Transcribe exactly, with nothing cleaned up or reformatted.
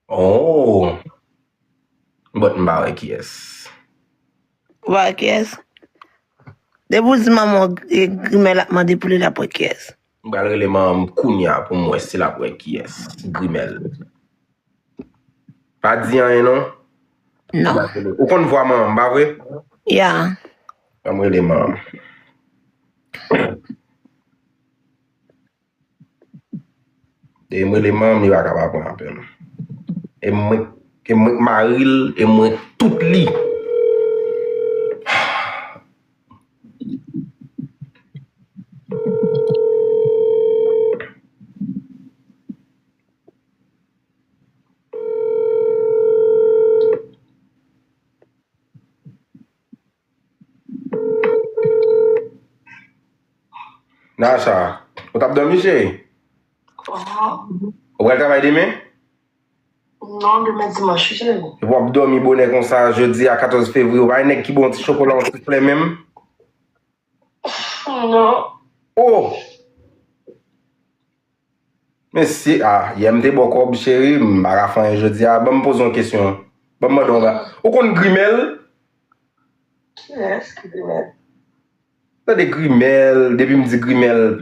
Oh. But m pa wè kiyès. Ou pa wè kiyès? Depi w di manman w, e, Grimèl ap mande pou li, l ap wè kiyès. M pral rele manman m kounye a pou m wè si l ap wè kiyès. Grimèl. Pa di anyen non. Non. Ou konn vwa manman m, pa vre? Ya. Ban m rele manman m. E mwen rele manman m, li pa ka pa pran apèl. E mwen, e mwen k mari l, e mwen k tout li. Nacha, ou t ap dòmi, cheri? Ou pral travay demen? Non, demen dimanch, wi, cheri. Epi w ap dòmi bonè konsa, jodi a katòz fevriye, ou pa gen nèg ki ba w yon ti chokola, yon ti flè menm? Non. Oh! Mesye, ah, yè m te ba w kòb, cheri, m pa ka fè anyen jodi a. Ban m poze w yon kesyon. Ban m mande w yon ba-, ou konn Grimèl? Kiyès ki Grimèl? Tande Grimèl, depi m di Grimèl,